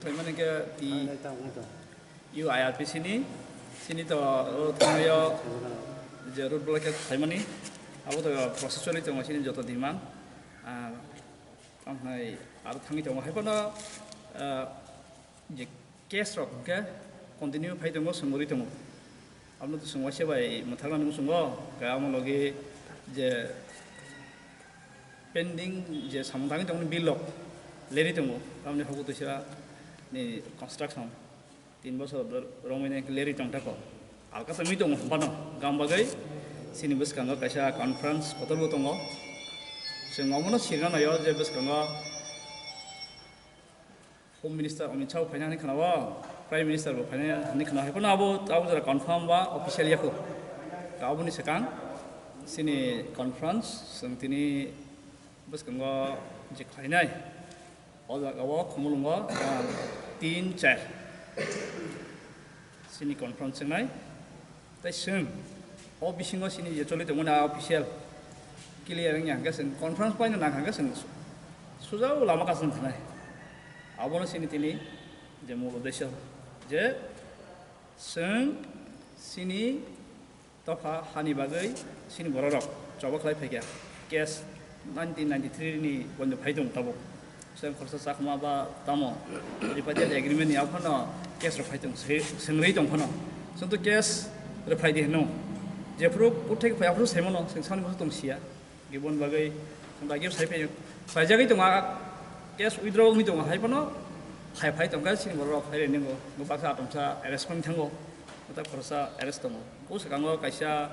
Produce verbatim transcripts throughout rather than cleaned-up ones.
Khlaimani khe twi U I R P C ni, chini to o thangnaio je road blockade khlaimani, abo to process choli tongo chini joto demand. Ah, tamo hai aro thangwi tongo, hai phano, ah, je case rok hwnkhe continue phai tongo, swngwi tongo. Abono to chwng waisa bai mwthangna nung chwngo, khe amo logi je pending je samung tangwi tongmani bill rok leri tongo, tamni hukugo twisa ni construction tin bosor romwi nai leri tongthako. Alka changwi tongo phano, gam bagwi chini bwskango kaisa conference kotorbo tongo. Chwng omono sirna naio je bwskango Home Minister Amit Shah bo phaina hinwi khwnao, Prime Minister bo phaina hinwi khwnao, hai phano abo, abo jora confirm ba official ya kho. Aboni swkang chini conference chwng tini bwskango je khlainai, o jaga o Khumulwngo, ah, tin char. Chini conference wngnai. Tei chwng o bisingo chini je choli tongmani a official clear wngya hwnkhe chwng conference paina nang hwnkhe chwng sujao lama kaisa wng thanai. Abono chini tini je mul uddesyo je chwng chini dopha hani bagwi chini bororok choba khlai phaikha. Case nineteen ninety-three ni bondo phai tongo tabuk. Chwng khoroksa chakma ba tamo tripartite agreement ni aphano case rok phai tong, se-, sengri tong phano. Chwng to case rok phai di hino. Jephuru kuthai phai aphuru saimano, chwng sani bwswk tong siya. Gibon bagwi chwng dagi sai phai, phaijagwi tongo, a case withdraw wngwi tongo, hai phano phai phai tongkha chini borok hai reni bo. Bo baksa atomsa arrest phano thango. Bo ta khoroksa arrest tongo. Bo swkango kaisa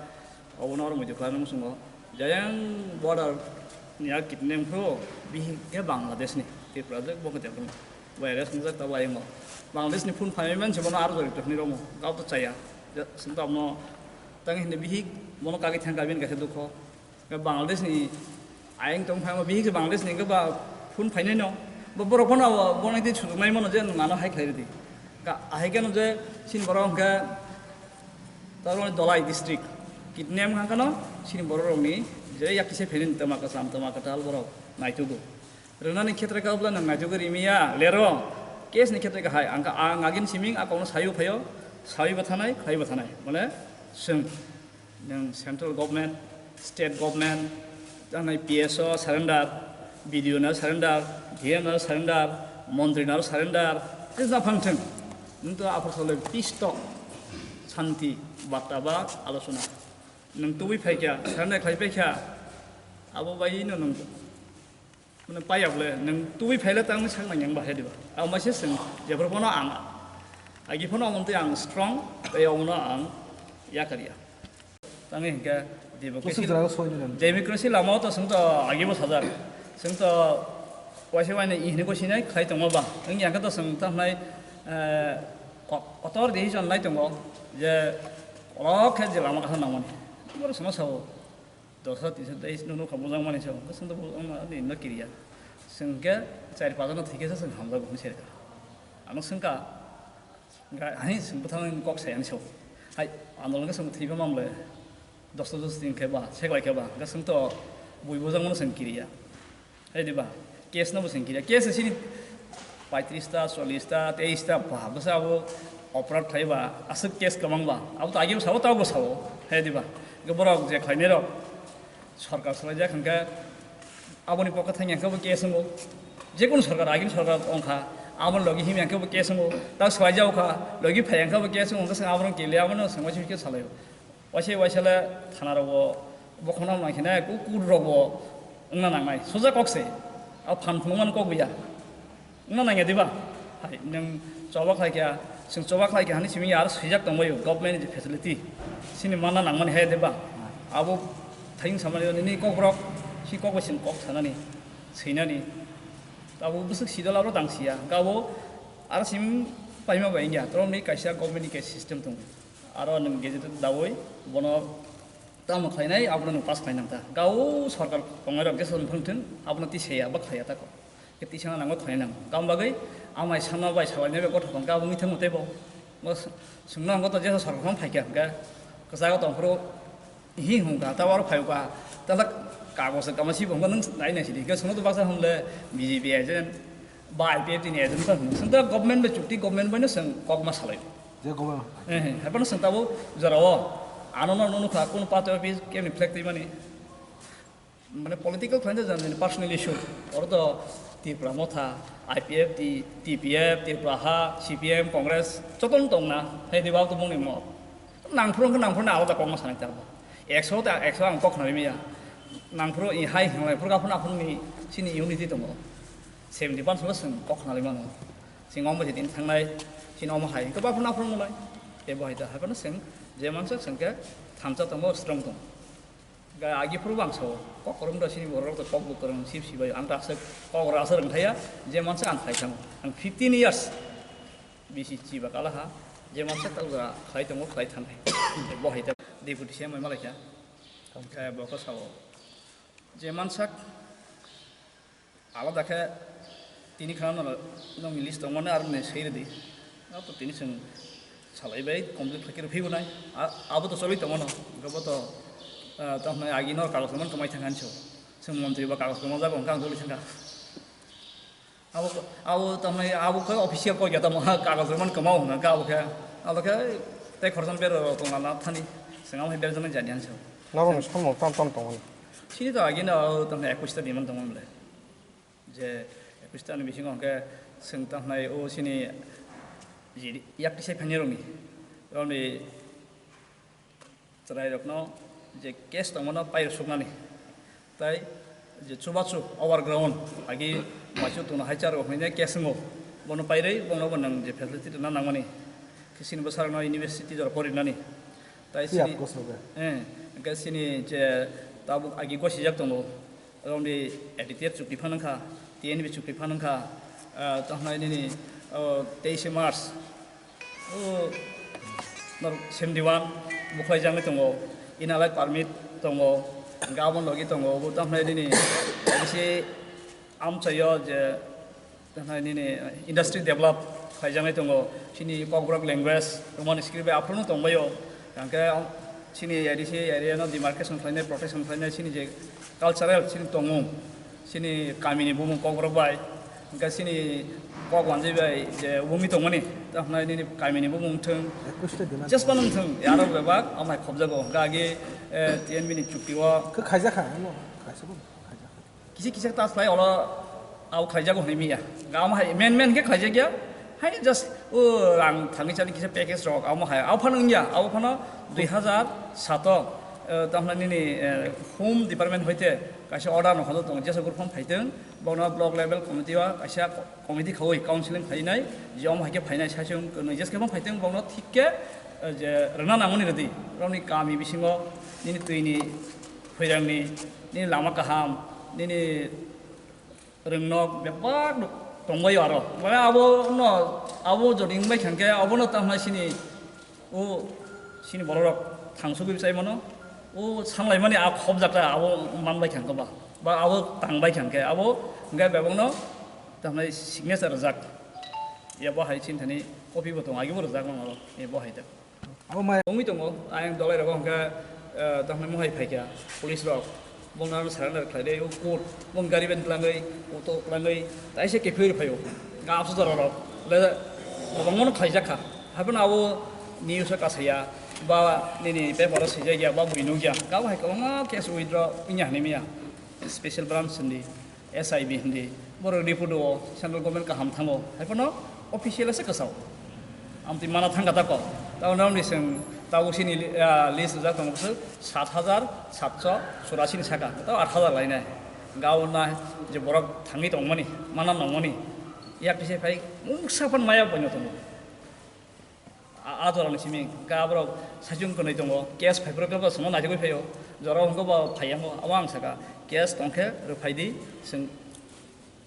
obono oro muitu khlaina muchungo. Jayang border ni a kidnap phuru bihik khe Bangladesh ni, Tripura de bo khe tebro. Bo arrest wngjak ta bo ayang bo. Bangladesh ni phone phaimani man se bono aro jori to hwnwi romo. Gao to chaya. Ja, sing to amo tang hindi bihik bono kagwi thang kabin kaisa dukho. Bangladesh ni ayang tong phaima bihik Bangladesh ni ba phone phainai no. Bo borok phano bo nai tei sujuk nai mano je nwng ano hai khlai ridi. Ka, ahai khe no je sin borok hwnkhe Tarmani Dholai district kidnap wngkha no, chini borok rokni je yak kisa phenin tama kwcham tama kwtal borok naitugo. Rwnani khetre khe obla nang naitugo rimiya lero, case ni khetre khe hai ang, ang agin siming a kokno sayu phaio, sawi bathanai, khlai bathanai. Mane chwng, nang central government, state government, tanai P S O surrender, B D O no surrender, D M no surrender, montri no surrender, tei japhang thwng. Nwng to aphuru salo peace talk, santi barta ba alochona. Nwng tubui phaikha, surrender khlai paikha, abo bai no nwng, mane, payok le, nwng tubui phaile tang sak nang yang ba hai diba? Abo bai se chwng, jephuru phano ang, agi phano omontwi ang strong, tei omono ang yakar ya. Tangwi hinkhe democracy, Kusuk jora soi nini. Democracy lama o to chwng to agi bo sajak. Chwng to waisa wainwi ihini ko sinai khlai tongo ba. Wngya khe to chwng tamo hinai, eh, ko-, kotor decision lai tongo je kolok khe je lama kasa nangmani. Boro chwngno sao. Dosa tisa tei nukha bujak mani sao. Chwng to bujak mani no kiriya. Chwng khe chari pajano thwi khe chwng hamjak hwnwi serka. Ano chwngkha. Ga-, hai chwng bwthang kok sai ani sao. Hai, andolon khe chwng thwiba mamle, dosto dosti wngkhe ba, seklai khe ba, hwnkhe chwng to bui bujak mano chwng kiriya. Hai diba? Case no bo chwng kiriya. Case sini paitris ta, chollis ta, teis ta, ba, bwsa abo operate khai ba, aswk case kwbang ba. Abo to agi bo sao, tabo sao. Hai diba? Hwnkhe borok je khlainai rok, Sorkar swlaijak hwnkhe aboni pokhe thangya hwnkhe bo case wngo. Jekunu sorkar, agini sorkar wngkha, aboni logi himya hwnkhe bo case wngo. Tak swlaijak kha, logi phaiya hwnkhe bo case wngo, hwnkhe chwng abono kiliya, abono chwng waisa khe salaio. Waisa waisa le thana rogo bokhokna nang khe nai, ku-, court rogo wngna nangnai. Soja kok se. Abo phan phunukmani kok ya. Wngna nangya diba? Hai, nwng choba khlai kha, chwng choba khlai kha hani simi aro swijak tongbaio government ni je facility. Sini manna nangmani hai diba? Abo thayung samani nini kokborok, si kok bai chwng kok sanani, swinani. Abo bwswk sidol abo tang siya. Hwnkhe abo aro simi paima bai wngya. Torokni kaisa government ni kaisa system tongo. Aro nwng gazette dawi bono tamo khlainai, abono nwng pass khlainang ta. Hwnkhe o sorkar tongnai rok jesa phwrwng thung, abono tisaya ba khlaiya ta kok. Khe tisana nango khlainai nango. Kam bagwi amai sama bai salainai bai gotho tong khe abo wngwi thangma teibo. Bo s-, swngna nango to jesa sorkar phano phaikha hwnkhe kwcharo tongphuru hi hwnkha ta aro phaiukha ta kagoj kama sibo hwnkha nwng nai nai sidi hwnkhe swngno to baksa hwnle B J P agent. Ba I P F T ni agent ta hwnwi. Chwng ta government bai chukti, government bai no chwng kok ma salai. Je government. Eh, eh, hai phano chwng tabuk jora o. Ano no, no nukha, kunu party office kemni flag twi mani. Mane political khlaina jani personal issue. Oro to Tripura Motha, I P F T, T P F, Tripura Ha, C P M, Congress, jotono tongna. Hai diba to bongni mo. Nangphuru wngkha, nangphuru ni alada kok ma sanai ta. Ekso ta, ekso ang kok khnai maya. Nangphuru i hai hwnlai phuru aphuru aphuru ni chini unity tongo. Seventy percent chwng kok khnai mano. Chwng omo je din thangnai, chini omo hai. Khe ba phuru aphuru nai. Ebo hai ta, hai phano chwng je mansa chwng khe thansa tongo, strong tongo. Ga agi phuru bang sao, kok kwrwng da sini borok rok kok bo kwrwng sip sibai ang ta aswk kok rok aswk rwng thaya, je mansa ang khai thang, ang fifteen years bisi chiba kala ha, je mansa tal ga khai tongo khai thang hai, bo hai ta deputy C M malai kha, khe bo kha sao, je mansa Alada khe tini khana no nokni list tongmani aroni swi rwdi. Abo tini chwng salai bai complete khlai khe rw phibonai. A-, abo to choli tongmano. Hwnkhe bo to, ah, tamo hwnwi agi no kagoj rwmani kwmai thangkha hinwi. Chwng montri bo kagoj kwmajak hwnkhe ang joli thangkha. Abo, abo tamo hwnwi abo khe official kok ya tamo kagoj rwmani kwmao hwnkhe abo khe. Abo khe tei khoroksa berajak rok tongna thani. Chwng abo hai berajak nai jani hinwi. Norokni samung tamo tamo tongmani. Chini to agi no tamo hwnwi ekush ta diman tongmani le. Je ekush ta ni bisingo hwnkhe chwng tamo hwnwi o chini jiri yak tisai phainai rokni, rokni chwrai rokno je case tongmano pai suknani, tai je chubachu overground agi maichu tongna hai charo hwnwi case wngo, bono pairwi bono bo nwng je facility rwna nangmani, khe chini bwsarokno university jora porinani, tai Phiya chini, kosok de. Eh, hwnkhe chini je tabuk agi gosijak tongo, Rongni A D T F chukti phan wngkha, T N B chukti phan wngkha, ah, tamo hwnwi nini, oh, teis March, oh, norok seventy one bo khlaijaknai tongo, inner line permit tongo, hwnkhe abo logi tongo, bo tamo hwnwi nini bisi amchaio je Tamo nini industry develop khlaijaknai tongo, chini Kokborok language, Roman script bai aphuru no tongbaio. Hwnkhe chini A D C area no demarcation khlainai, protection khlainai, chini je cultural chini tongmung, chini kamini bumung Kokborok bai, hwnkhe chini kok wanjwi bai je wngwi tongmani, tamo nini kamini bumung wngthung, Ekwis ta demand. Jesphano wngthung, yarok bebak amai khobjago, hwnkhe agi, eh, T N B ni chukti o. Khe khaijakha, ano khaijakha. Kisa kisa ta slai olo abo khlaijago hwnwi manya. Ga omo hai main main khe khlaijakya. Hai just o rang thangwi chani kisa package rok omo hai. Abo phano wngya. Abo phano dui hazar sato, eh, tamo hwnwi nini, eh, home department hoite kaisa order no hono tongo. Jesa group phano phaitwng. Bono block level committee o kaisa committee khaui counseling khlainai. Je omo hai khe phainai saichung kwnwi jesa khe phano phaitwng bono thik khe, eh, je rwna nangmani rwdi. Rokni kami bisingo nini twini phairangni, nini lama kaham, nini rwngnok bebak tongbaio aro. Mane abo no, abo jodi wngbai kha hwnkhe, abono tamo hwnai sini o sini borok rok thangsugwi bwsai mano. O sanglaimani a khobjakta abo manbai kha hwnkhe ba, ba abo tangbai kha hwnkhe, abo hwnkhe bebakno tamo hwnai signature rwjak. Abo hai sini thani copy bo tongo, agi bo rwjak mano aro, abo hai ta. Abo mai wngwi tongo, ayang dolai rogo hwnkhe, eh, tamo hwnwi mohai phaikha, police rok. Bongno ano surrender khlai de, o court, bong gari ben twlangwi, auto twlangwi, taisa kephiyori phaio. Ga absu jora rok, le, kwbangma no khlaijak kha. Haphano abo news o kasaya, ba nini paper o swijak ya, ba bui nukya. Ga bo hai kwbangma case withdraw wngya hinwi manya. Special branch hindi. S I B hindi, borok report o central government kaham thango, hai phano official se kwchao. Amtwi mana thangkha ta kok. Tabuk norokni chwng tabuk sini, ah, list rijak tongo bwswk sat hajar satso churasi ni saka, tei aat hajar lainai. Gao na je borok thangwi tongmani, mana nangmani, yak tise phai mungsa phan maya boino tongo. A, a jorani simi hwnkhe aborok saichung kwnwi tongo, case phaiphuru khe bo chwngno naitugwi phaio, jorao hwnkhe bo phaiya, abo ang sakha, case tongkhe rwphaidi, chwng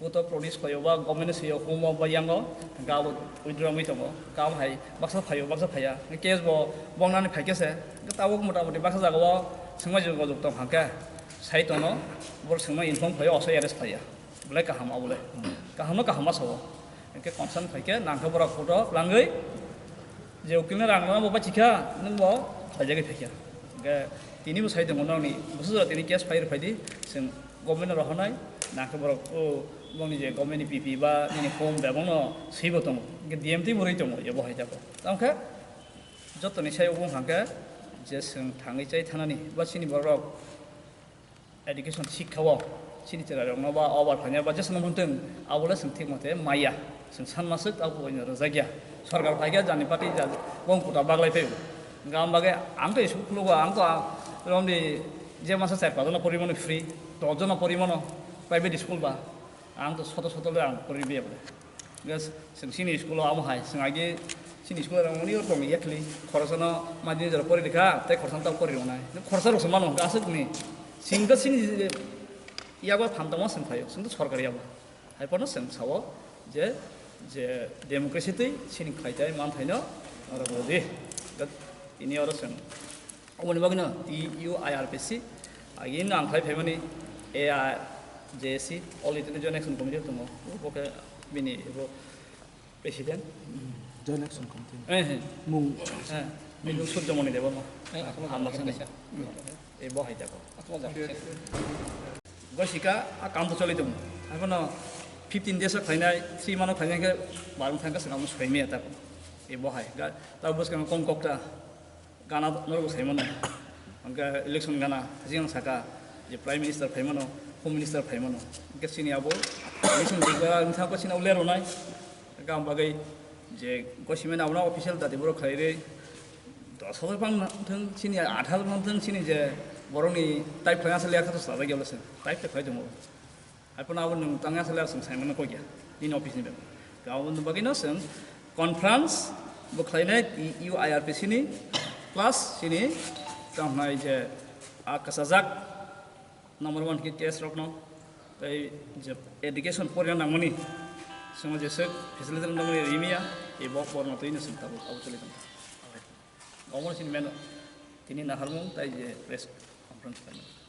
uto produce khlaio ba government-no swiyo, humo ba yango, hwnkhe abo withdraw wngwi tongo, hwnkhe abo hai baksa phaio, baksa phaiya, hwnkhe case bo bongnani phaikhe se, hwnkhe tabuk motamoti baksa jagao swngmajwk gojok tongkha hwnkhe sai tono, borok swngno inform khlaio, aswk arrest khlaiya. Belai kaham abo le. Kaham no kaham ma sao. Hwnkhe concern khai khe nang khe borok photo langwi je ukil no rang rwna bo bai chikha, nwng bo khlaijagwi phaikha. Hwnkhe tini bo sai tongo nokni bwsajora tini case file phai di, chwng government no rohornai, Nangkhe borok, o, bongni je government ni P P ba nini form bebakno swibo tongo. Hwnkhe D M twi bo rwi tongo, ebo hai jago. Tamo khe jotoni sai obo wngkha khe je chwng thangwi chai thanani ba chini borok education sikha o chini chwrairokno ba obar phainai ba jesano mantwng, abo le chwng thik mate maya. Chwng san maswk abo oino rwjakya. Sorkar phaikhe jani party ja-, bong kota baglai phaio. Hwnkhe ang bagwi ang to school khulugo, ang to romdi je masa char pajano porimano free, dosh jona porimano private school ba, ang to soto soto le ang poribiya bole. Gas, chwng chini school o amo hai, chwng agi chini school o rang mani tong yakli, khorosano madin jora pori rikha, tei khorosano tamo pori ronai. Khorsa rok se mano, gasuk ni. Chwng to chini yago phan tongma chwng phaio, chwng to sorkar yago. Hai phano chwng sao je, je democracy twi chini khlai tai man thaino oro rodi. Gat ini oro chwng. Oboni bagwino T U I R P C, agini no ang khlai phaimani A I J A C, All India Joint Action Committee tongo. Bo khe bini bo president. Joint Action Committee. Eh, eh. Mung. Eh, bini Surjamoni Debbarma. Eh, Ambasani. Eh, bo hai jago. Gosika, a kam to choli tongo. Abono fifteen days o khlainai, three month o khlainai khe barung thangkha swnam soimaya ta. E bo hai. Ga, ta bwskang kong kokta. Gana norok sai mano. Hwnkhe election gana, thajing ang saka, je Prime Minister phai mano, Home Minister phai mano. Hwnkhe chini abo election jikba wngkha ko chini abo ler ronai. Hwnkhe ang bagwi je gosima abono official dati borok khlai rwi, dos hajar bang thung, chini athar bang thung, chini je borokni type khlaina se ler kha to sajak ya bwswk. Type to khlai tongo. Hai phano abo nwng tangya sale chwng sai mano kok ya, nini office ni bebak. Aboni bagwi no chwng conference bo khlainai T U I R P C ni plus chini tamo hwnai je a kwchajak number one khe case rok no tei je education porina nangmani chwng je swk facility rok nangmani rimiya e bo porno twi no chwng tabuk abo choli tong. Omo chini meno tini naharmung tai je press conference khlainai.